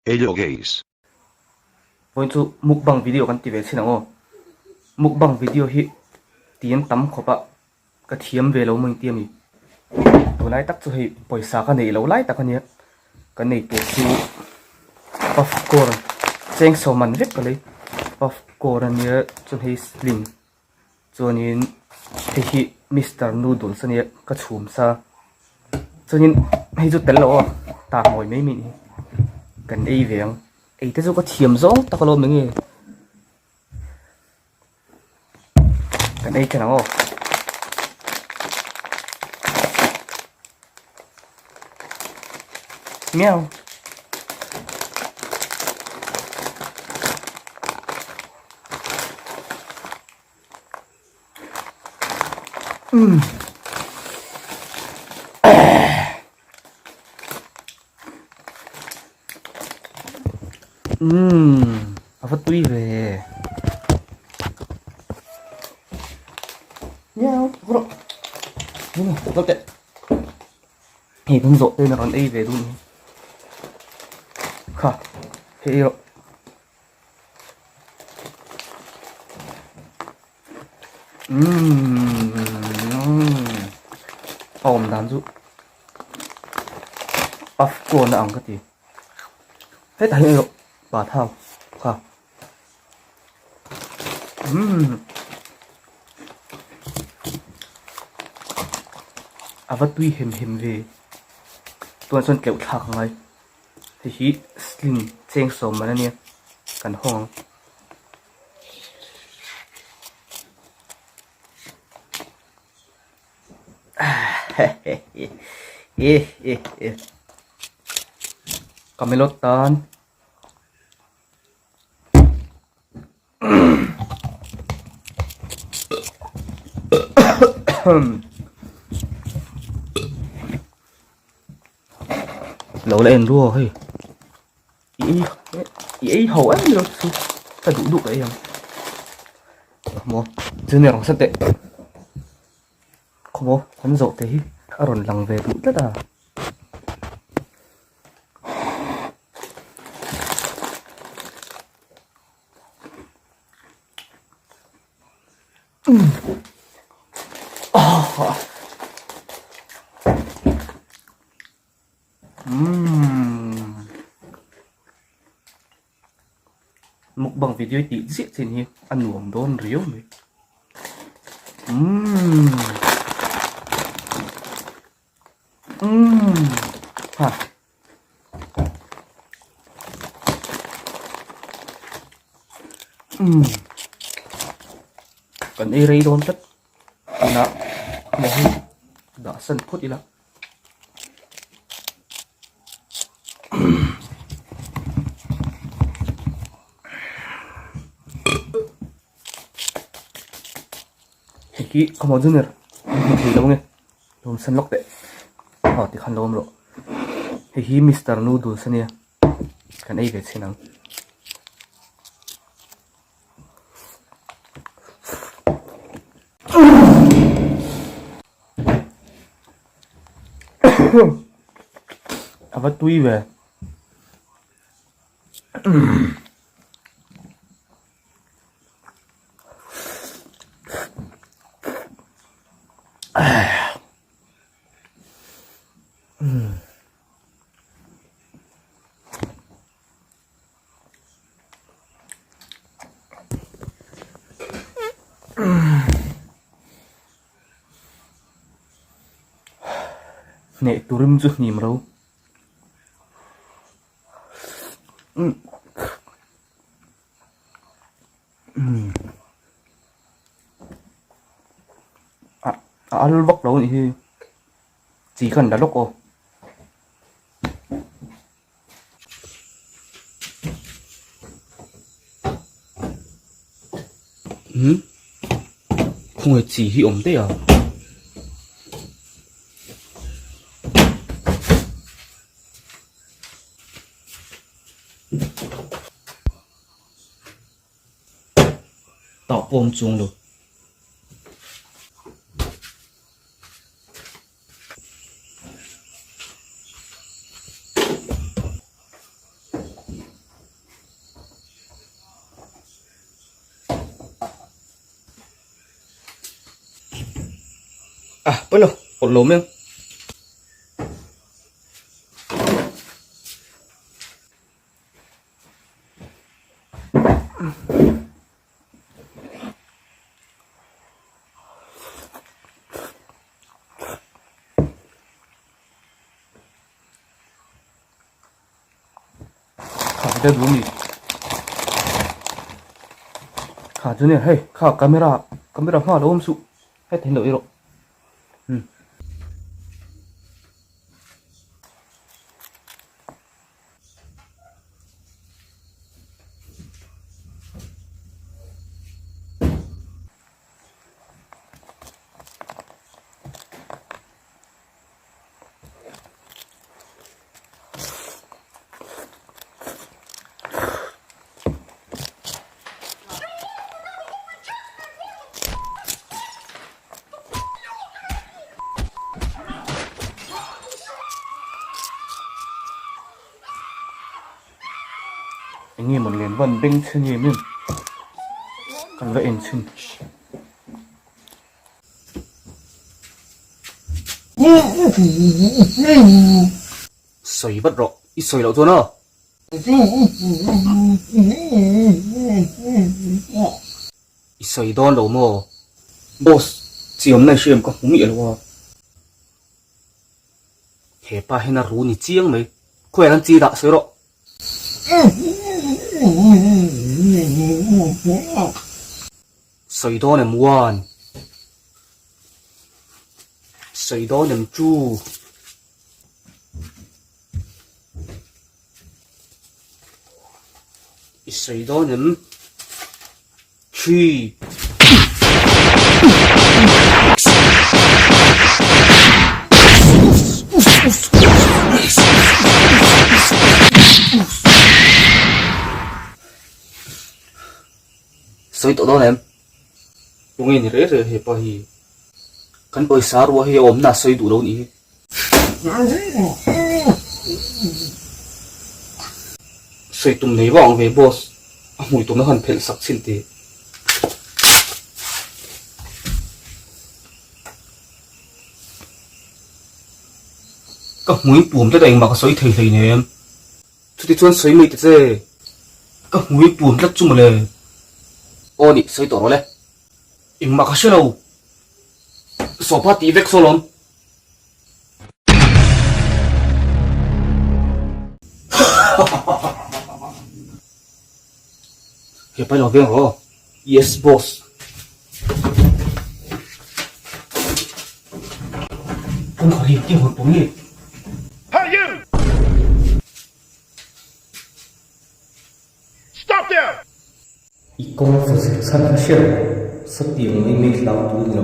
Hello guys. Vawiin chu mukbang video kan ti ve chhin ang aw. Mukbang video hi ti an tam khawp a, ka thiam ve lo maw inti a ni. Tunlai tak chu hei pawisa ka neih loh lai tak a nia, ka nei tur chu puff corn cheng sawm man vek ka lei. Puff corn a nia chuan hei sling chuanin hei hi Mister Noodles a nia ka chhum sa chuanin hei chu tel loh aw tak mawi mai mai ni kan ei ve ang ei te chu ka thiam zawng tak alawm eng nge kan ei thin ang aw. Meow. Umm. Umm, a va tui ve. Meow, va rawh. Lo teh. Hei kan zawh te in a rawn ei ve duh ni. Kha, hei ei rawh. Umm a awm dan chu puff corn a ang ka ti hetah hian erawh pa thau kha umm a va tui hem hem ve tunah chuan tleuh thlak a ngai. Hei hi sling cheng sawm man a nia kan hawng ang. Camelot tan Lo la en ruo hei i ei i ei ho em lo chu ka duh duh ka ei ang maw junior ang sat teh khawmaw kan zawh te hi a rawn lang ve duh tlat a. Mukbang video tih chiah chin hi a nuam dawn riau mai. Umm. Umm. Ha. Umm. Kan ei rei dawn tlat. Tunah maw hi dah san phawt ila. Hei hi ka maw junior an hmu thei lo nge lawm san lawk teh aw tikhan lo awm rawh hei hi mister noodles ania kan ei ve chhin ang. A va tui ve. Hneh turim chu hnim ro. A al vak lo anih hi chi khan la lawk aw. Umm khawnge chi hi awm daih a. Tah pawh awm chuang lo. Ah pawi lo awlh lo mai ang. Kha chu deuh ni kha chu nia hei kha camera camera hma lo awm suh heti hi lo ei rawh umm. Enge maw len van beng chhe nge em kan va en chhin. Sawi vat rawh, i sawi loh chuan aw. I sawi dawn lo maw? Boss, chi awmna i hriam ka hmu miah lo a. He pa hian a ru ni chiang mai. Khawiah kan chi dah sawi rawh. Sawi dawn em one? Sawi dawn em two? I sawi dawn em three? Sawi tawh dawn em? Tunge ni reh reh hepa hi? Kan pawisa ruah hi a awmna a sawi duh lo nih hi. Sawi tum nei vang ve boss, a hmui tumna khan phelh sak chhin teh. Ka hmui pum tlat a engmah ka sawi thei hleinem. Chutichuan sawi mai ta che, ka hmui pum tlat chu mawle. Aw nih, sawi tawh rawh le. Engmah ka hre lo. Sofa tih vek saw lawm. He pai lo veng rawh. Yes boss. Kawngkhar hi ti hawn pawh nge? Hey you! Stop there! I kawng chu zir chhan kha hria lo satiang mai mai hlau tu ni lo.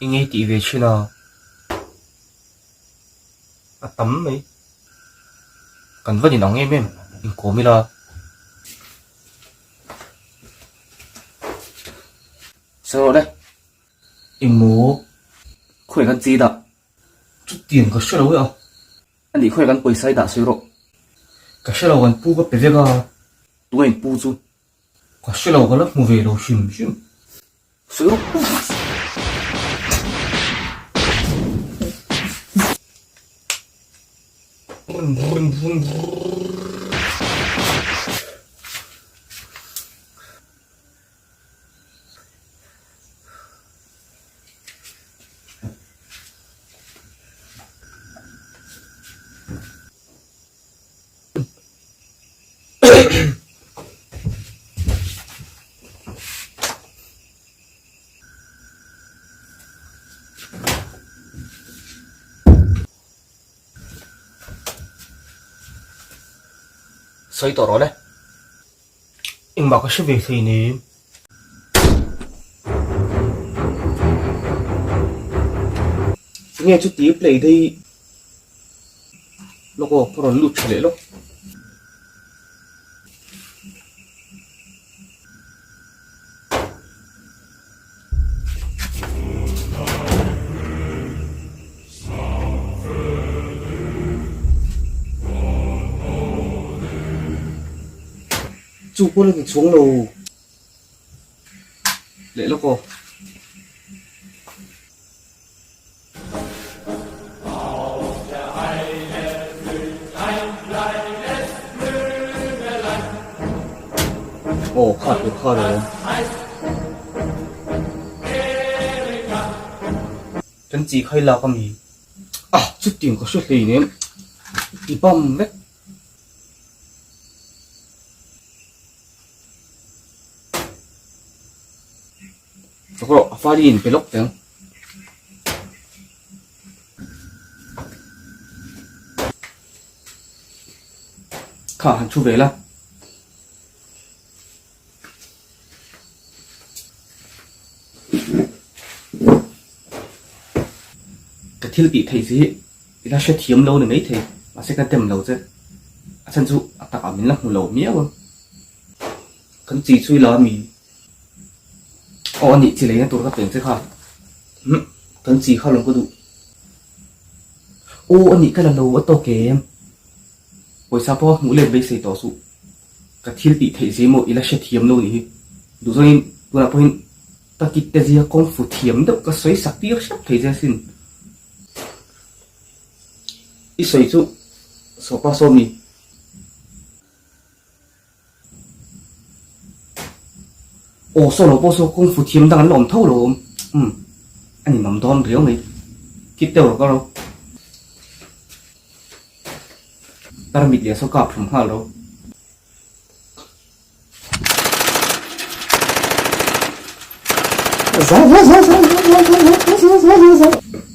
Eng ei tih ve thin a, a tam mai. Kan va inang em em, inkawm ila. Sawi rawh le, engmaw khawi kan chi dah? Chutiang ka hre lo e a. A nih khawi kan pawisa i dah sawi rawh. Ka hre lo kan pu ka pe vek a, tunge in pu chu? Ka hre lo ka la hmu ve lo hrim hrim. Sawi rawh. Sawi tawh rawh le. Engmah ka hre ve thei nem. Tinge chuti play daih lawk aw ka rawn lut tha leh lawk. Chu pawh la ni chuang lo leh lawk aw. Aw kha tur kha lo awm. Kan chi khai lak a mi? Ah chutiang ka hre hleinem ti bam vek. Chawk rawh a fali in pe lawk teh ang. Kha han thu ve la. Ka thil tih theih chi hi i la hrethiam lo ni maithei mahse ka dem lo che. A chhan chu a takah min la hmu lo miau a. Kan chi chu i la mi. Aw a nih chi leina tur ka peng che kha. Umm kan chi kha lawm ka duh. Aw a nih ka la lo a tawk em. Pawisa pawh a hmuh let beisei tawh suh. Ka thil tih theih zia maw i la hrethiam lo nih hi. Duh zawngin tunah pawhin ka kit te zia kawng fu thiam deuh ka sawi sak tir hrep thei che asin. I sawi chu sawpa sawmi. Aw saw lo pawh saw kawng fu thiam dang an la awm tho lo awm. Umm a ni mam dawn riau mai. Kit deuh rawh ka ro. Tarmit leh saw kap hlum nghal ro.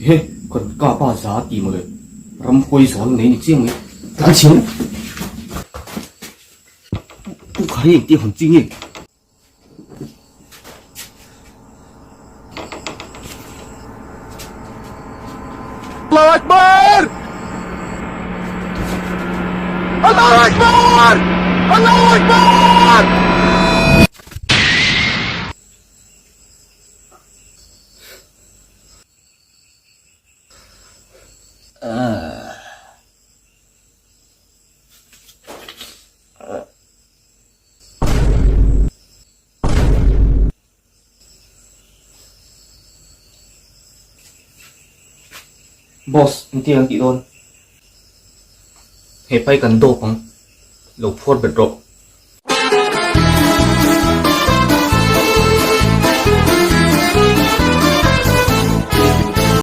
He kan kapa za ti mawle ramhuai zawl nei ni chiang mai. Kan chhiar. Pu kha hi engtia hawn chi nge? Allahu Akbar! Allahu Akbar! Allahu Akbar! Boss, engtin an tih dawn? He pai kan dawp ang, lo phuar bet rawh.